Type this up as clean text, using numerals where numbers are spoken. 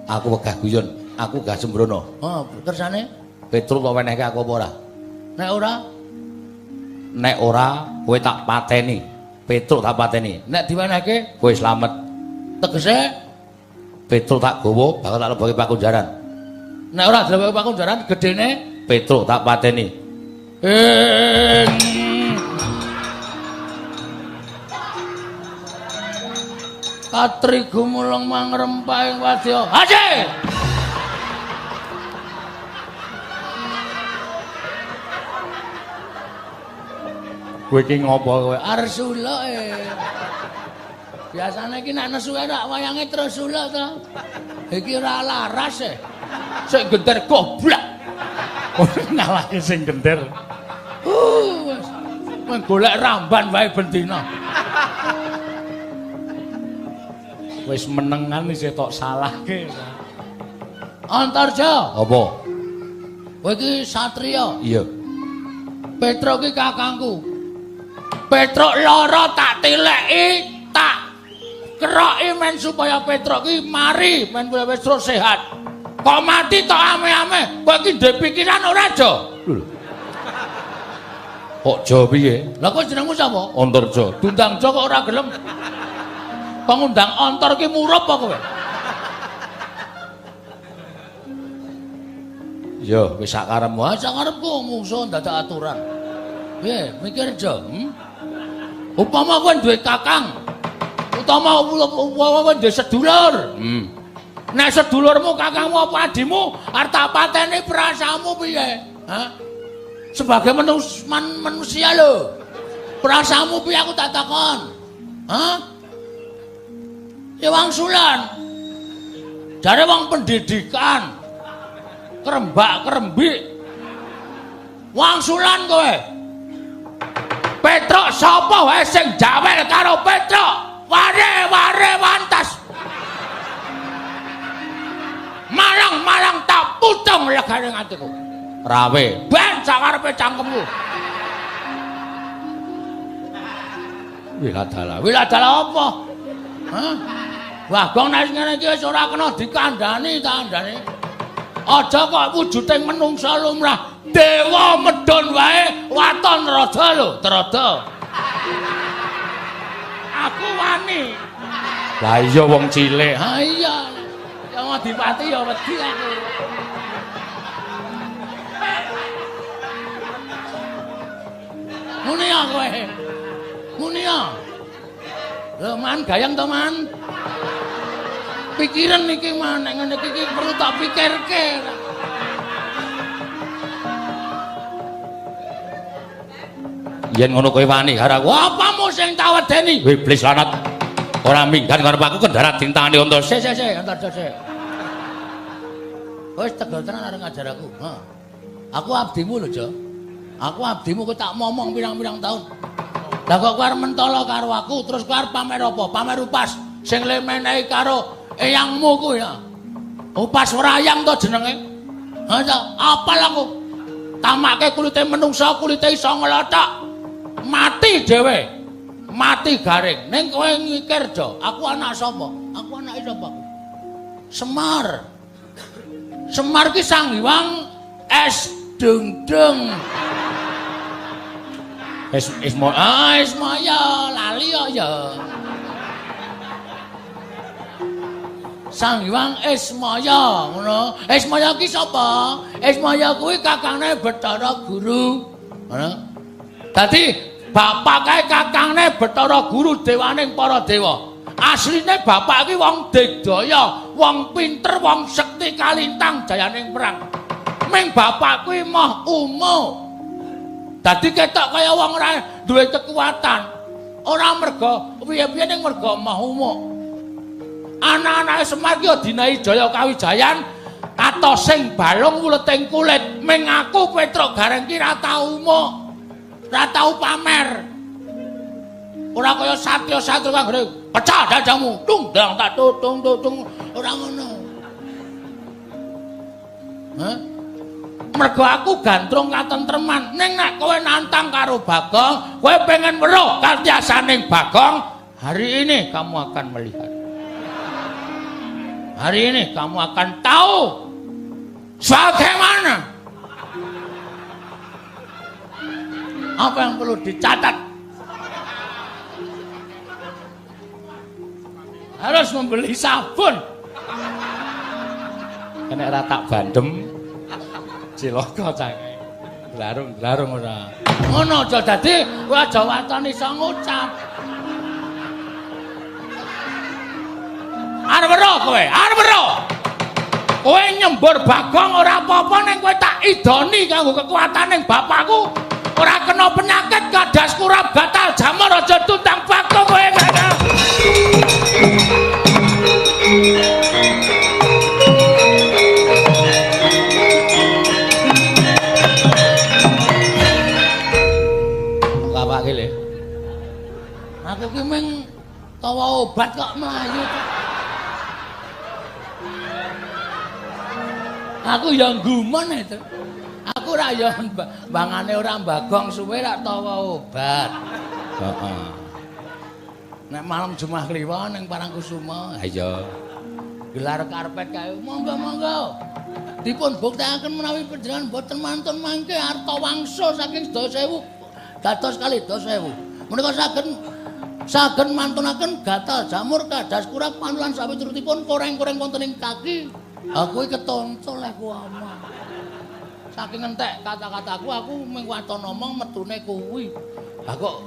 Aku wegah guyon, aku gak sembrono. Oh, tersane? Petruk kok wenehke aku apa ora? Nek ora? Nek ora, kowe tak pateni. Petruk tak pateni. Nek diwenehke, kowe slamet. Tegese Petruk tak gawa bakal tak lebokke pakunjaran. Nek ora dilebokke pakunjaran, gedene Petruk tak pateni. Katri gumulung mangrempah ing wadya. Haji! Kowe iki ngopo kowe? Arsula e. Biasane iki nek nesu rak wayange terus suluk to. Iki ora laras e. Sik gender goblok. Ngalahke sing gender. Wis. Mung golek ramban wae bendina. Wis menengan isih tok salahke. Antarja. Apa? Kowe iki satriya. Iya. Petruk iki kakangku. Petruk lara tak tileki, tak keroki men supaya Petruk iki mari, men supaya Petruk sehat. Kok mati tok ame-ame? Kowe iki ndek pikiran ora, Jo? Lho. Kok Jo piye? Lah kowe jenengmu sapa? Antarja. Dundang Jo kok ora gelem. Kok ngundang Antar ki murup apa kowe? Ya, wis sak karepmu. Ah, sak karepku mungsuh dadak aturan. Piye, mikir Jo? Upama kowe duwe kakang, utama upama kowe duwe sedulur. Nek sedulurmu, kakangmu apa adimu arep tak pateni perasaanmu piye? Hah? Sebagai manusia lho. Perasaanmu piye aku tak takon? Hah? Ya wangsulan. Jare wong pendidikan. Kerembak-kerembik. Wangsulan kowe. Petruk sapa wae sing jawel karo Petruk? Ware-ware wantas. Malang-malang tak putung legane atiku. Rawe. Ben sakarepe cangkemku. Wiladala. Wiladala apa? Hah? Bagong nek ngene iki wis ora kena dikandhani ta kandhane. Aja kok wujuding menungsa lumrah. Dewa medhun wae waton raja lho, trada. Aku wani. Lah iya wong cilik. Ha iya. Ya Adipati ya wedi aku. Muni ya kowe. Muni ya. Lho man gayeng to man. Pikiran iki man nek ngene iki perlu tak pikirke. Yen ngono kowe wani karo aku. Apamu sing tak wedeni? Iblis lanat. Ora minggat karo aku kendharat dintane unta. Sik sik sik, entar sik. Wis tegel tenan arep ngajar aku. Ha. Aku abdimu lho, Jo. Aku abdimu kowe tak momong pirang-pirang taun. Lah kok kowe arep mentolo karo aku terus kowe arep pamer apa? Pamer upas sing le menehi karo eyangmu kuwi ya. Upas wrayang to jenenge. Ha ta, apal aku. Tamake kulite menungsa, kulite iso nglothok. Mati dhewe. Mati garing. Ning kowe mikir, Jo, aku anak sapa? Aku anake sapa aku? Semar. Semar ki Sang Hyang Es Dengdeng. Es Isma ah Ismaya lali kok ya. Sang Hyang Ismaya ngono. Ismaya ki sapa? Ismaya kuwi kakangne Bathara Guru. Ngono. Dadi bapak kae kakangne Bathara Guru dewaning para dewa. Asline bapak ki wong digdaya, wong pinter, wong sekti kalintang jayaning perang. Ming bapak kuwi moh umo. Dadi ketok kaya wong ora duwe kekuatan. Ora merga piye-piye ning merga moh umo. Anak-anake Semar ki dinahi Jaya Kawijayan katosing balung wuleting kulit. Ming aku Petruk Gareng ki ra tau umuk. Ra tau pamer. Ora kaya satya-satya kang pecah dadamu, tung dang tak tutung tutung ora ngono. Hah? Mergo aku gandrung katentreman. Ning nek kowe nantang karo Bagong, kowe pengen weruh katiasaning Bagong, hari ini kamu akan melihat. Hari ini kamu akan tahu bagaimana apa yang perlu dicatat. Harus membeli sabun. Nek ora tak bandem cilaka cangke. Dlarung-dlarung ora. Ngono aja dadi kowe aja waton iso ngucap. Arep weruh kowe, arep weruh. Kowe nyembur Bagong ora apa-apa ning kowe tak idoni kanggo kekuatan ning bapakku. Ora kena penyakit kadas kurap gatal jamur aja tuntang Bagong kowe. Lawake le. Aku ki mung tawa obat kok mlayu. Aku ya gumun itu. Aku ora ya bangane ora Bagong suwe rak tawa obat. Heeh. Nek malam Jumat Kliwon ning Parangkusuma, ha iya. Gelar karpet kae monggo-monggo. Dipun buktekaken menawi panjenengan boten mantun mangke arta wangsa saking 10.000 dados kalih 10.000. Menika saged mantunaken gatal jamur kadas kurap panulan sawiturutipun koreng-koreng wonten ing kaki. Aku iki ketonco leh ku omong. Saking entek kata-kataku aku mung waton omong metune kuwi. Lah kok